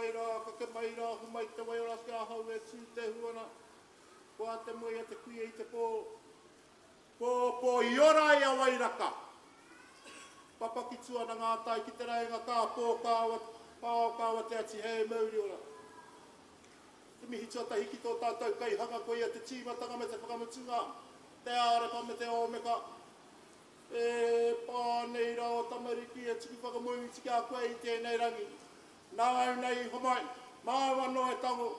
mai rā, kake mai rā, homai te waiora ki ahau e tū te huana. Koa te moe a te kuia i te pō. Pō, pō i ora ai a Wairaka. Papakitu ana ngā tai ki te raenga ka pō ka awa, pao ka awatea tihei mauri ora. Te mihi tuatahi ki tō tātou kaihanga koia te tīmatanga me te whakamutunga, te Ārepa me te Ōmeka. E pā nei rā o tamariki e tuku whakamoemiti ki a koe i tēnei rangi. Nāu nei i homai, māu anō e tango,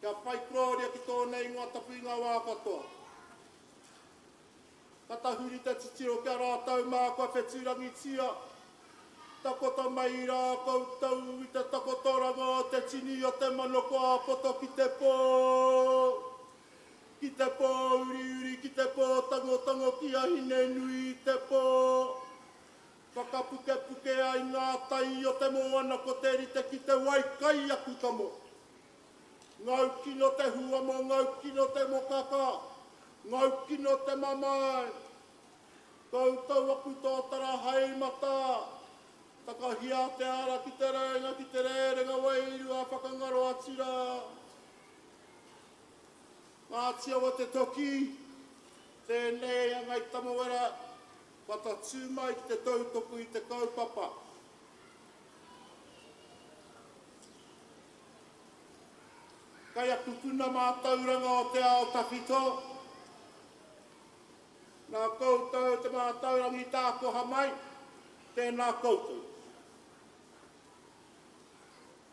kia whai korōria ki tōna ingoa tapu i ngā wā katoa. Ka tahuri te titiro ki a rātou mā kua whetūrangitia, takoto mai rā koutou i te takotoranga o te tini o te manoko āpoto ki te pō, ki te pō uriuri, ki te pō tangotango ki a Hinenui i te pō. Whakapukepuke ai ngā tai o te moana ko te rite ki te wai kai aku kamo. Ngau kino te huamo, ngau kino te mokaka, ngau kino te mamae. Koutou aku tōtara hai mata, takahia te ara ki te rēnga, ki te rērenga wairua whakangaro atu rā. Ngāti Awa te toki, tēnei a Ngai Tamawera kua tatū mai ki te tautoko i te kaupapa. Kai aku puna mātauranga o te ao tawhito, nā koutou te mātauranga i tākoha mai, tēnā koutou.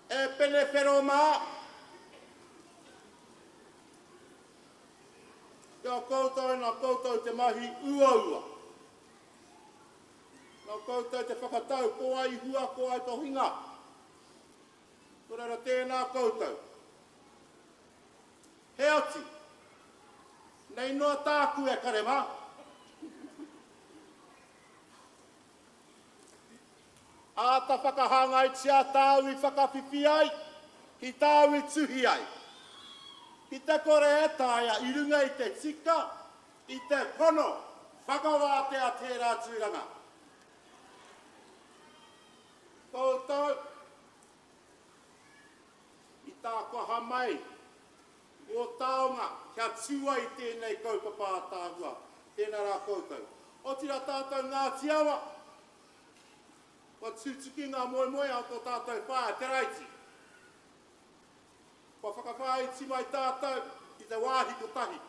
E pene whero mā, ki a koutou nā koutou te mahi uaua. Nā koutou te whakatau ko ai hua, ko ai tohinga. Nō reira tēnā koutou. Heoti, nei noa tāku e kare mā. Āta whakahāngaitia tāu i whakawhiwhi ai ki tāu i tuhi ai. Ki te kore e taea i runga i te tika, i te pono, whakawātea tērā tūranga. Koutou i tākoha mai ō taonga kia tū ai tēnei kaupapa ātaahua. Tēnā rā koutou. Otirā tātou Ngāti Awa, kua tūtuki ngā moemoeā o tō tātou whaea, Te Raiti. Kua whakawhāiti mai tātou ki te wāhi kotahi.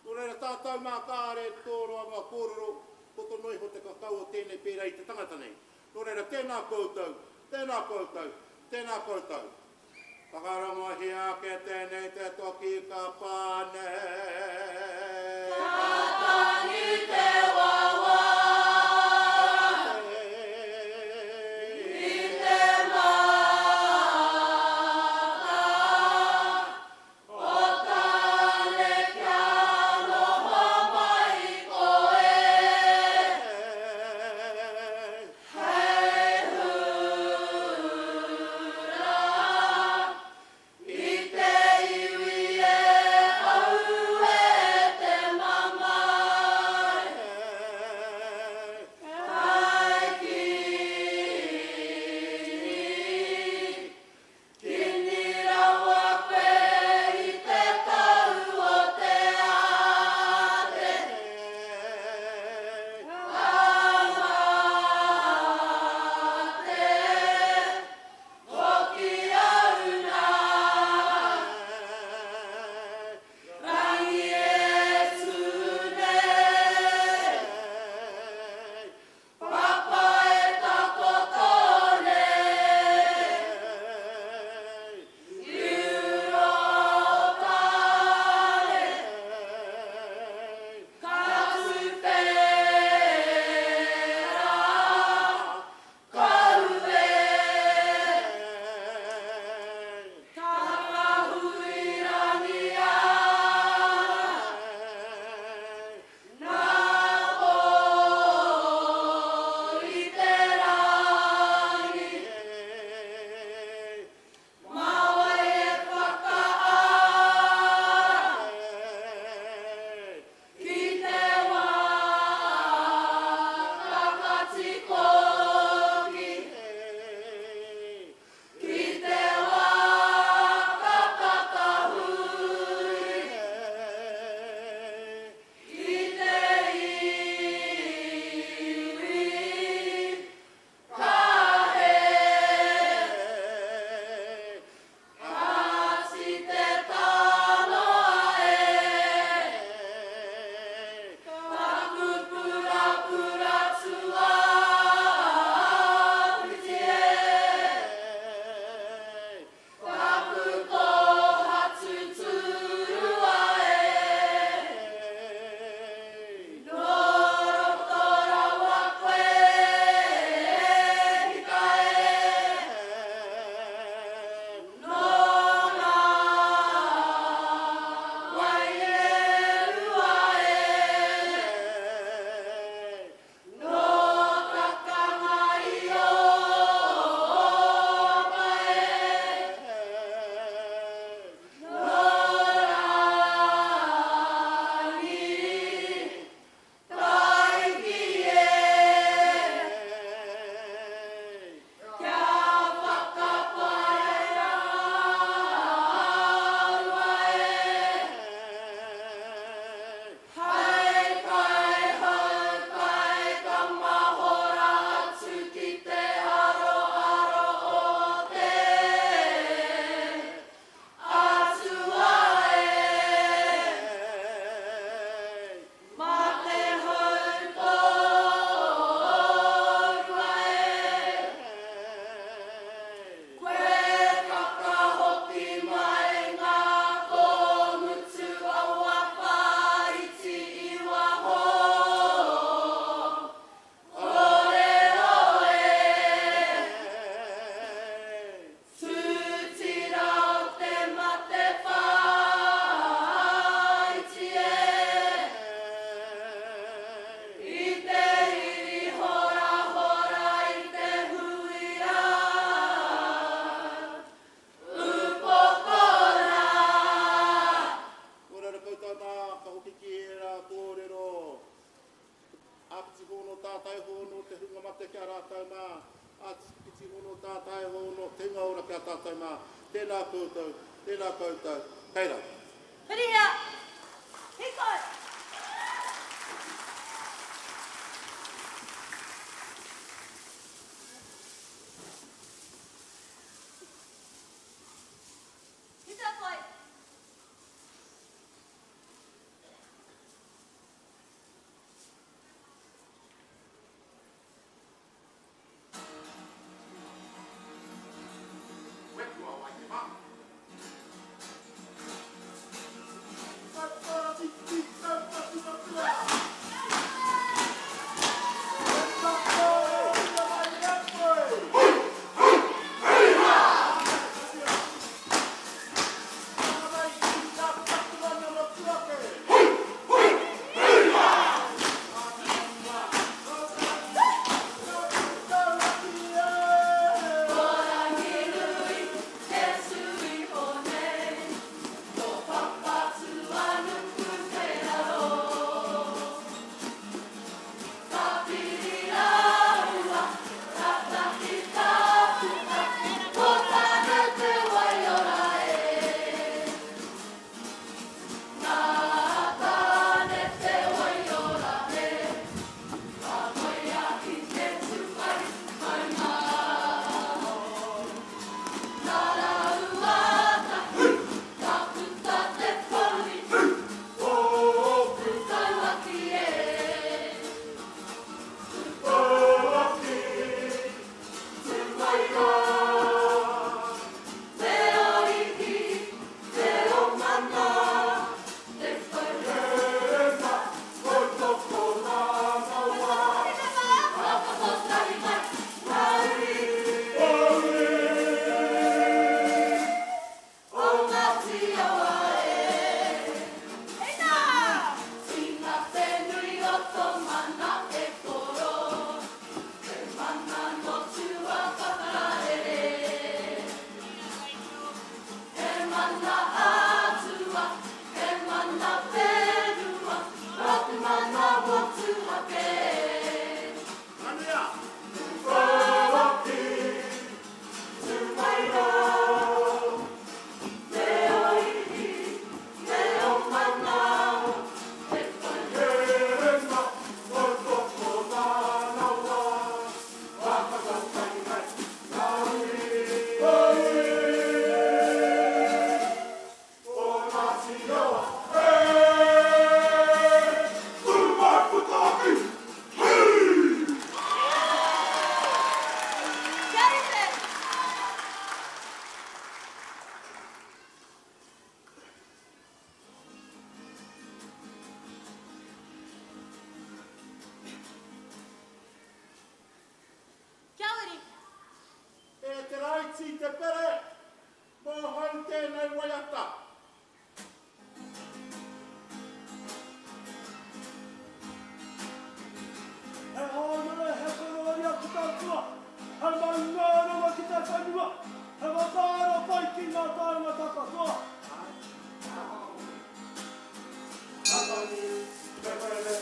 Nō reira tātou mā kāre tō roa ngā kōrero, poto noa iho te kakau o tēnei pērā i te tangata nei. Nō reira tēnā koutou, tēnā koutou, tēnā koutou. Whakarongohia ake tēnei te toki ka pā nei. Ka tangi te wawa. I te mata. O Tāne kia noho mai koe. Hei hura i te iwi e aue te mamae. Tēnā koutou, tēnā koutou, kei raro. Hurihia! Hikoi! Hitakoi! Wepua wai te mā. Kia rite! Kia uri! E te raiti te pere, mōhou tēnei waiata. He hōnore, he korōria ki te Atua, he maungārongo ki te whenua, he whakaaro pai ki ngā tāngata katoa. Kātahi te pere.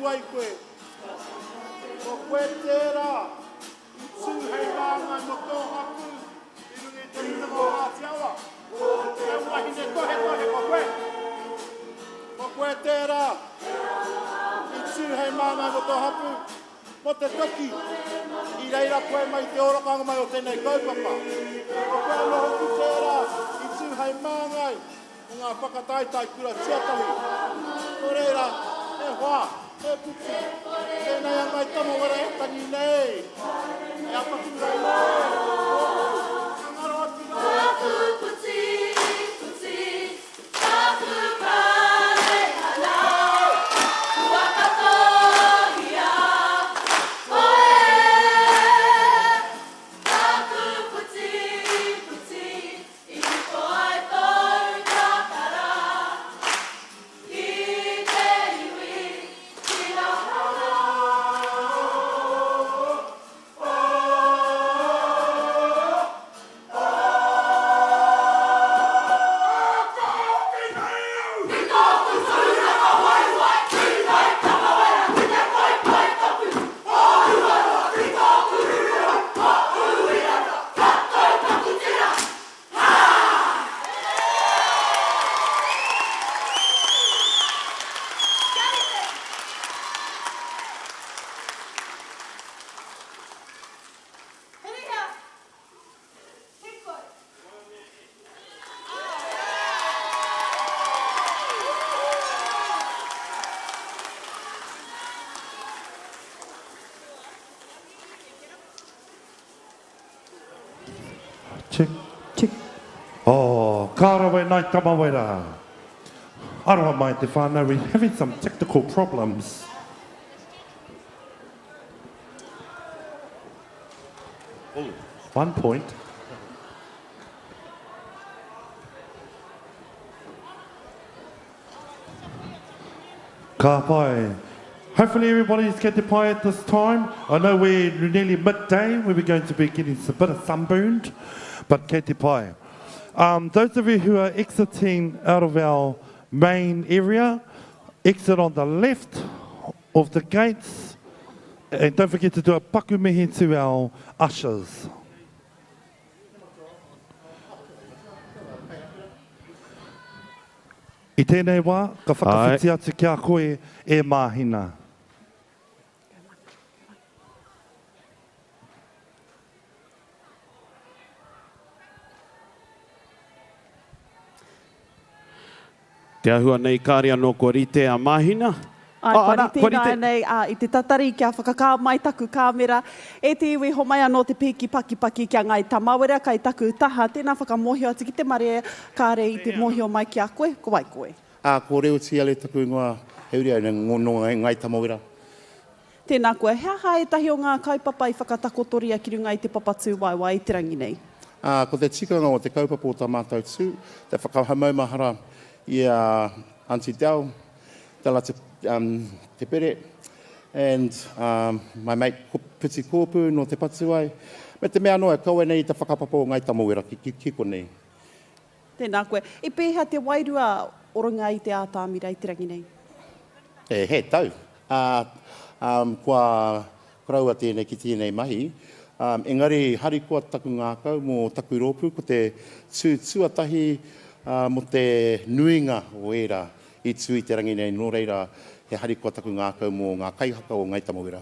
ai koe. Ko koe tērā i tū hei māngai mō tō hapū i runga i te rūnanga o Ngāti Awa. He wahine tohetohe ko koe. Ko koe tērā i tū hei māngai mō tō hapū, mō te toki. I reira koe mai te orokanga mai o tēnei kaupapa. Ko koe anō hoki tērā i tū hei māngai mō ngā whakataetae kura tuatahi. Nō reira, e hoa, e putu, tēnei a Ngāi Tamawera e tangi nei, e apakura nei, mōku, ka ngaro atu rā. Taku puti, puti, taku karehana, kua katohia koe. Taku puti, puti, I hiko ai tōu kakara ki te iwi ki Rahana. Kia rite! Hurihia! Hikoi! Check, check. Oh, ka rawe nai Tamawera. Aroha mai te whanau, we're having some technical problems. Oh, one point. Ka pai. Hopefully everybody's get te pai at this time. I know we're nearly midday, we were going to be getting a bit of sunburned, but kei te pai. Um, those of you who are exiting out of our main area, exit on the left of the gates, and don't forget to do a paku mihi to our ushers. I tēnei wā, ka whakawhiti atu ki a koe e Māhina. Te ahua nei kāre anō kua rite a Māhina. Āe, Oh, kua ana, rite kua rite. ināianei, ā, i te tatari kia whakakā mai taku kāmera. E te iwi, homai anō te pīki pakipaki ki a Ngāi Tamawera kai taku taha. Tēnā whakamōhio atu ki te marea kāre i te mōhio mai ki a koe, ko wai koe? Ā, ko Reo Tiale taku ingoa, he uri au nō Ngāi Tamawera. Tēnā koe, he aha ētahi o ngā kaupapa i whakatakotoria ki runga i te papa tūwaewae i te rangi nei? Ā, ko te tikanga o te kaupapa o tā mātou tū, te whakamaumahara i a Aunty Del, Della Te, um, Te Pere, and um, my mate Piti Kōpū nō Te Patuwai, me te mea anō e kawe nei i te whakapapa o Ngāi Tamawera ki, ki, ki konei. Tēnā koe. I pēhea te wairua o runga i te ātamira i te rangi nei? E, he tau. Ā, um, kua koroua tēnei ki tēnei mahi. Um, engari harikoa taku ngākau mō taku rōpū, ko te tū tuatahi uh, mō te nuinga o ērā i tū i te rangi nei, nō reira he harikoa taku ngākau mō ngā kaihaka o Ngāi Tamawera.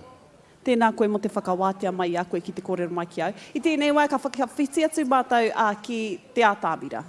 Tēnā koe mō te whakawātea mai i a koe ki te kōrero mai ki au. I tēnei wā ka whakawhiti atu mātou ki te ātamira.